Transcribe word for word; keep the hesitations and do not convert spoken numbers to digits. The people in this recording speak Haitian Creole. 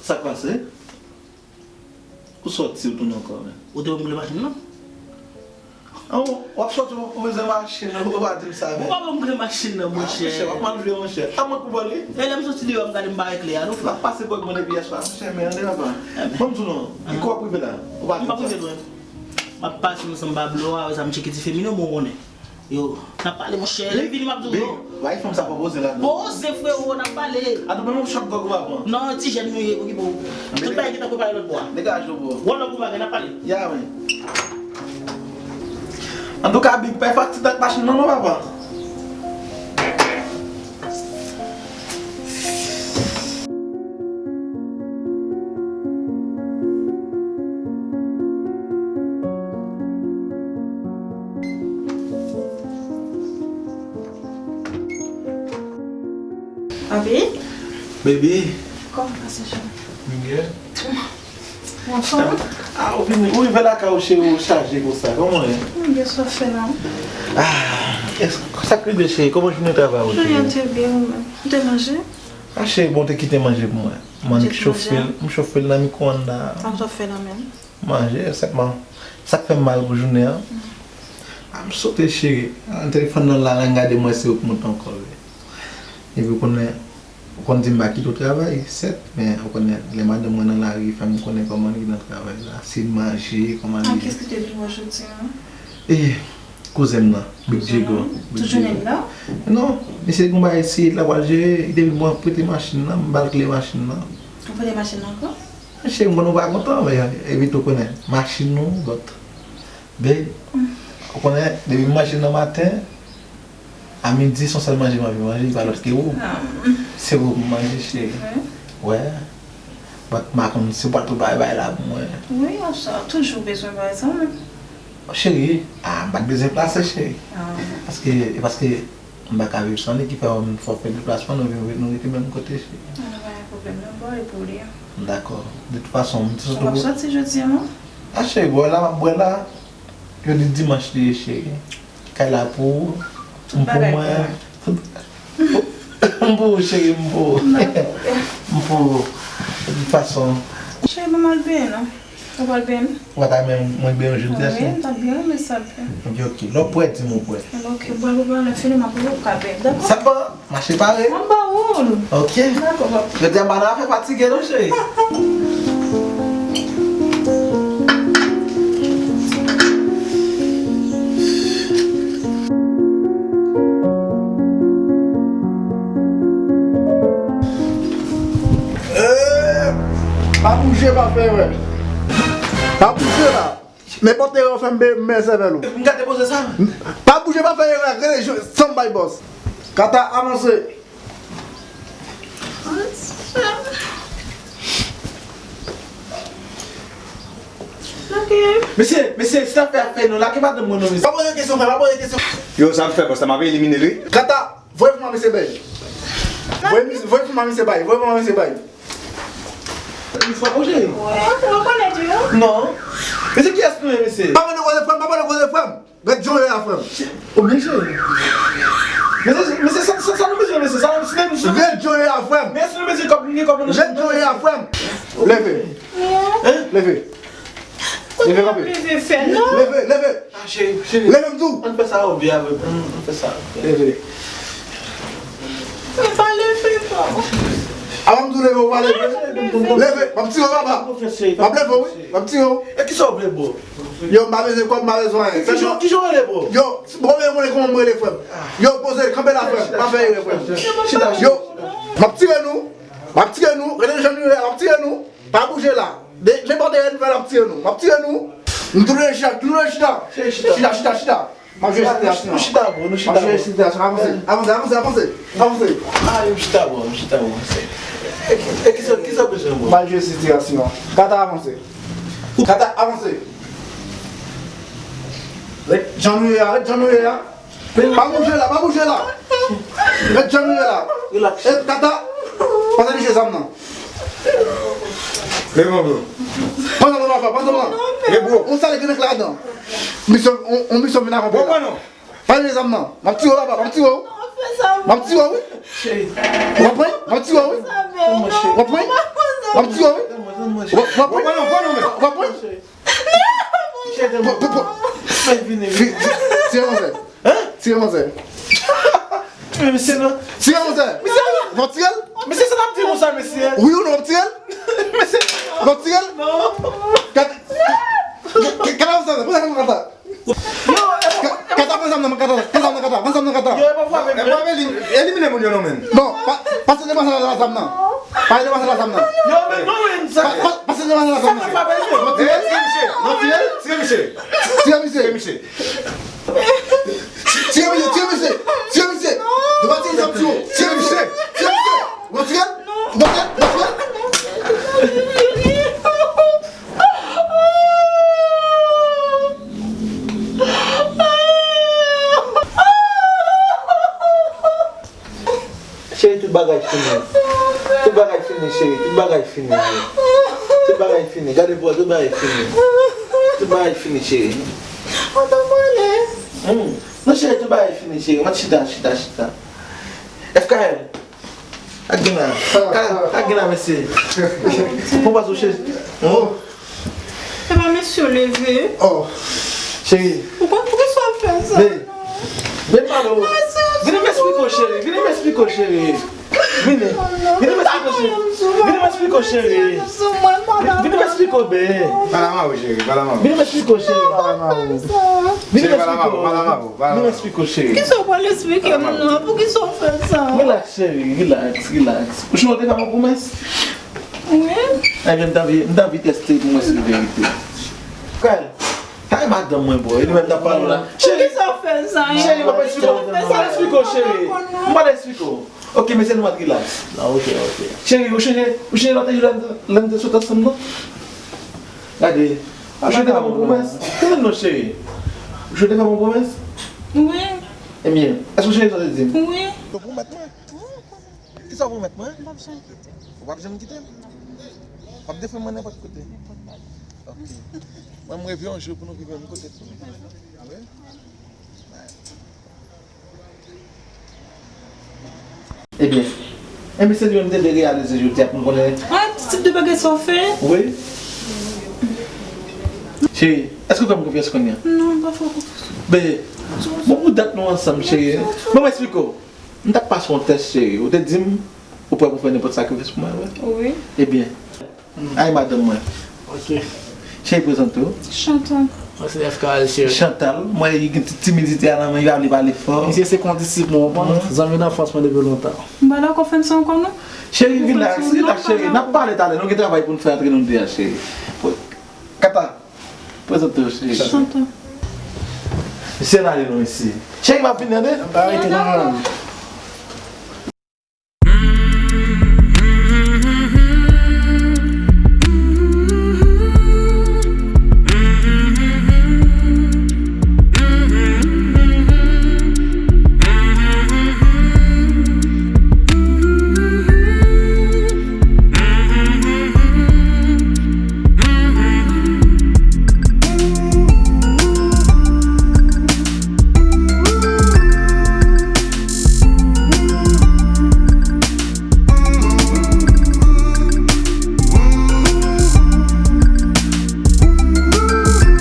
Sa k pase? Ou sòti, ou tounen ankò, men. Ou te ban m kle machin nan? An, w ap sòti, ou bezwen machin nan, ou pa di m sa, men. Ou pa ban m kle machin nan, monchè. Monchè, w ap mal jwe, monchè. A mwen k pou ba l, wi. E lè m sòti deyò, m gade m pa gen kle a, non, frè. M ap pase kòd mwen depi yèswa, monchè, men ann devan. Ban m di w non, li ko ap rive la. Ou pa di m sa. M p ap rive lwen. M ap pase ansanm Pablo a, sa m tcheke ti femino, bon, ou konnen. Yo, n ap pale, monchè. Lè m vini, m ap di w non. Bay fanm sa pa poze la, non. Poze, frewo, n ap pale. A, nou menm yon shot grog ou pa pran? Non, ti jèn nou ye, okipe w. Tout bagay gentan prepare lòt bò a. Degaje w, bro. Wòl lòt bò bagay, n ap pale. Ya, wi. Antouka, Big, pè fakti ak machin nan, non, papa. Papi? Baby. Kòman pase, cheri? Miguel. Ou anfòm? Ah, ou vini, ou rive lakay ou, cheri, ou chaje konsa. Kòman w ye? Miguel, sa w fè la? Ah, sa k rive, cheri? Kòman jounen travay ou, cheri? Jounen an te byen, ou menm? Ou te manje? Ah, cheri, bon, ou te kite manje pou mwen. Mwen, m chofe l, m chofe l nan mikwo-onn la. Sa w fè la menm? Manje, senpman. Sa k fè m mal pou jounen an? Ah, m sote, cheri. An, telefòn nan la, la, m gade, m wè se ou k monte ankò, wi. Epi ou konnen, ou konn di m pa kite w travay, sèt, men ou konnen, lè madanm mwen nan lari, fè m konnen kòman li nan travay la. Si l manje, kòman li ye. Kiyès ki te pi wè jodi a? E, kouzen m nan, Big Diego. Tout jounen l la? Non, misye gen yon bagay serye l ap pral jere, li te vin pou prete machin nan, m ba l kle machin nan. Ou prete machin nan ankò? Cheri, m konnen w pa kontan, men epi tou konnen, machin nou, but, babe, ou konnen, depi m manje nan maten, a midi, se yon sèl manje m anvi manje, li pa lòt ke ou. Se ou pou m manje, cheri. Wè. But, m pa konn si w pa tou bay bay la pou mwen. Wi, sa, toujou bezwen bay sa, wi. Cheri, ah, m pa t bezwen plase, cheri. Paske, e paske m pa ka viv san li, ki fè m fè w fè deplasman, nou vin, nou rete menm kote, cheri. Ah, pa gen pwoblèm, non, bon, e pou li. Dakò. De tout fason, m te sot. Ou p ap sòti jodi a, non? Ah, cheri, bwè la, m ap bwè la. Jodi dimanch li ye, cheri. Kay la pou ou. M pou mwen. M pou ou, cheri, m pou ou. M pou ou. De tout fason. Cheri, ban m al benyen, non. Ou pral benyen? Ou pa ta renmen mwen benyen w jodi a, cheri? Wi, m ta byen renmen sa byen. Ok, ok. Lè w prè, di m ou prè. Ok, bwè, bwè, bwè, lè fini, m ap ou ka benyen, dakò? Sa bon, mache pare. M ap ba ou l. Ok. Dakò, papi. Jodi a, m pa nan afè fatige, non, cheri. Eh, pa bouje, pa fè erè. Pa bouje la. Nenpòt erè w fè, m be-, m bèy sèvèl ou. M ka depoze sa? Pa bouje, pa fè erè, rele Somebody Boss. Kata, avanse. Mesye, mesye, se afè a fè nou la, ki madanm mwen non, mesye. Pa poze kesyon, frè, pa poze kesyon. Yo, sa m fè, bòs la, m ap elimine l, wi. Kata, voye pou mwen, mesye Bèy. Voye, voye pou mwen, mesye Bèy, voye pou mwen, mesye Bèy. Li fò, mon cheri. Wi, ou rekonèt wi. Non. Mesye, kiyès nou ye, mesye? Pa pale koze frè m, pa pale koze frè m. Ret jan w ye a, frè m. Oblije. Mesye, mesye, sa, sa, sa nou bezwen, mesye? Sa, si nou, si nou, ret jan w ye a, frè m. Men si nou bezwen kòb, nou gen kòb nan. Ret jan w ye a, frè m. Leve. Hein? Leve. Leve kanpe. Leve, leve. Ah, cheri, cheri. Leve m di w. Ann fè sa, ou byen avè m. Ann, ann fè sa. Leve. Mwen pa leve non. Avan m di w leve, ou pa leve. Leve, m ap tire w, papa. M ap leve w, wi. M ap tire w. E kisa w vle, bro? Yo, m pa bezwen kòb, m pa bezwen anyen. Kijan, kijan w rele, bro? Yo, bro, men konnen kòman m rele, frè m. Yo, poze, kanpe la, frè m. Pa fè erè, frè m. Chita, chita. Yo, m ap tire nou. M ap tire nou. Rete jan nou ye a, m ap tire nou. Pa bouje la. De, nenpòt erè nou fè, n ap tire nou. M ap tire nou. Nou tou le chita, nou tou le chita. Chita, chita, chita. M ap jere sitiyasyon an. Nou chita, bro, nou chita, bro. M ap jere sitiyasyon an. Avanse, avanse, avanse, avanse. Avanse. Ah, yo, m chita, bro, m chita, bro. E, e, kisa, kisa w bezwen, bro? M ap jere sitiyasyon an. Kata, avanse. Kata, avanse. Ret jan nou ye a, ret jan nou ye a. Pa bouje la, pa bouje la. Ret jan nou ye la. Relax. E, Kata, pase li je zam nan. Men bon, bro. Pran zam nan, papa, pran zam nan. Men bro. On sale grenn ladan. Misyon, on, on misyon vin akonpli la. Bon, non. Pase je zam nan. M ap tire w, papa, m ap tire w. M ap tiye w, wi. Cheri. W ap pran? M ap tiye w, wi. W ap pran? M ap tiye w, wi. W ap, w ap pran? W ap pran? Cheri, tande. Pran, pran, pran. Fè vini. Fi-, fi-, tire manzè. Hein? Tire manzè. Men mesye non. Tire manzè. Mesye. W ap tire l? Mesye, sa n ap di konsa, mesye? Wi ou non, w ap tire l? Mesye. W ap tire l? Non. Gade, gade, gade, gade, gade, gade. Yo, e pa, Kata, pran zam nan, Kata, pran zam nan, Kata, pran zam nan, Kata. Yo, e pa frape, e pa frape, elimine moun yo non, men. Non, pa, pase devan sa la zam nan. Pase devan sa la zam nan. Yo, men non, men, sa. Pa, pa, pase devan sa la zam nan. Sa pa frape, non. Tire misye, non, tire, tire misye. Tire misye. Tire misye. Tire misye, tire misye, tire misye. Yo pa tire zam sou. Tire misye, tire misye. Ou tire? Ou tire? Ou tire? Cheri, tout bagay fini. Tout bagay fini, cheri. Tout bagay fini. Tout bagay fini. Gade pou wè, tout bagay fini. Tout bagay fini, cheri. Mwen ta prale. Hmm. Non, cheri, tout bagay fini, cheri. Mwen chita, chita, chita. F K L. Ak gen la. Ka, ak gen la, mesye. Pou pa touche. Oh. E pa mesye leve. Oh. Cheri. Poukisa w fè sa? Men, men pale w. Vini m esplike w, cheri. Vini m esplike w, cheri. Vini. Vini m esplike w, cheri. Vini m esplike w, cheri. Vini m esplike w, be. Pale a mari w, cheri. Pale a mari w. Vini m esplike w, cheri. Pale a mari w. Vini m esplike w. Vini m esplike w, cheri. Kisa w pral esplike m nan? Poukisa w fè sa? Rilaks, cheri. Rilaks, rilaks. Ou sonje w te fè m yon pwomès? Wi. Ebyen, m t anvi, m t anvi teste pou mwen si se verite. Kay, kay madanm mwen, bro. E li menm t ap pale la. Cheri, poukisa w fè sa? Cheri, m ap esplike w. M ap esplike w, cheri. M ap esplike w. Ok, mesye, nou mèt rilaks. Ah, ok, ok. Cheri, ou sonje, ou sonje lòt jou lè n te, lè n te sot ansanm nan? Gade, ou sonje te fè m yon pwomès? Tande non, cheri. Ou sonje te fè m yon pwomès? Wi. Ebyen, èske ou sonje sa w te di m? Wi. Ou pwomèt mwen? Kisa w pwomèt mwen? M p ap janm kite w. Ou p ap janm kite m? W ap defann mwen nenpòt kote? Nenpòt bagay. Ok. Mwen, m reve yon jou pou nou viv menm kote tou. Wi. Ebyen, ebyen, se li menm m te vle reyalize jodi a pou m konnen. Ah, ti tip de bagay sa w fè? Wi. Cheri, èske w fè m konfyans kounye a? Non, m pa fè w konfyans. Bebe, bon, pou dat nou ansanm, cheri. Bon, m esplike w. M t ap pase yon tès, cheri. Ou te di m ou prè pou fè nenpòt sakrifis pou mwen, vre? Wi. Ebyen, ay madanm mwen. Ok. Cheri, prezante w. Chantal. Mwen se F K L, cheri. Chantal, mwen gen ti timidite a nan men, li pa vle pale fò. Misye se kondisip mwen, ou konprann? Zanmi danfans mwen depi lontan. M pa dakò fè m sa ankò, non. Cheri, rilaks, rilaks, cheri. N ap pale talè, nou gen travay pou n fè antre nou de a, cheri. Kata. Prezante w, cheri. Chantal. Mesye, n ale non, mesye. Cheri, m ap vini, tande? Pa rete nan men m.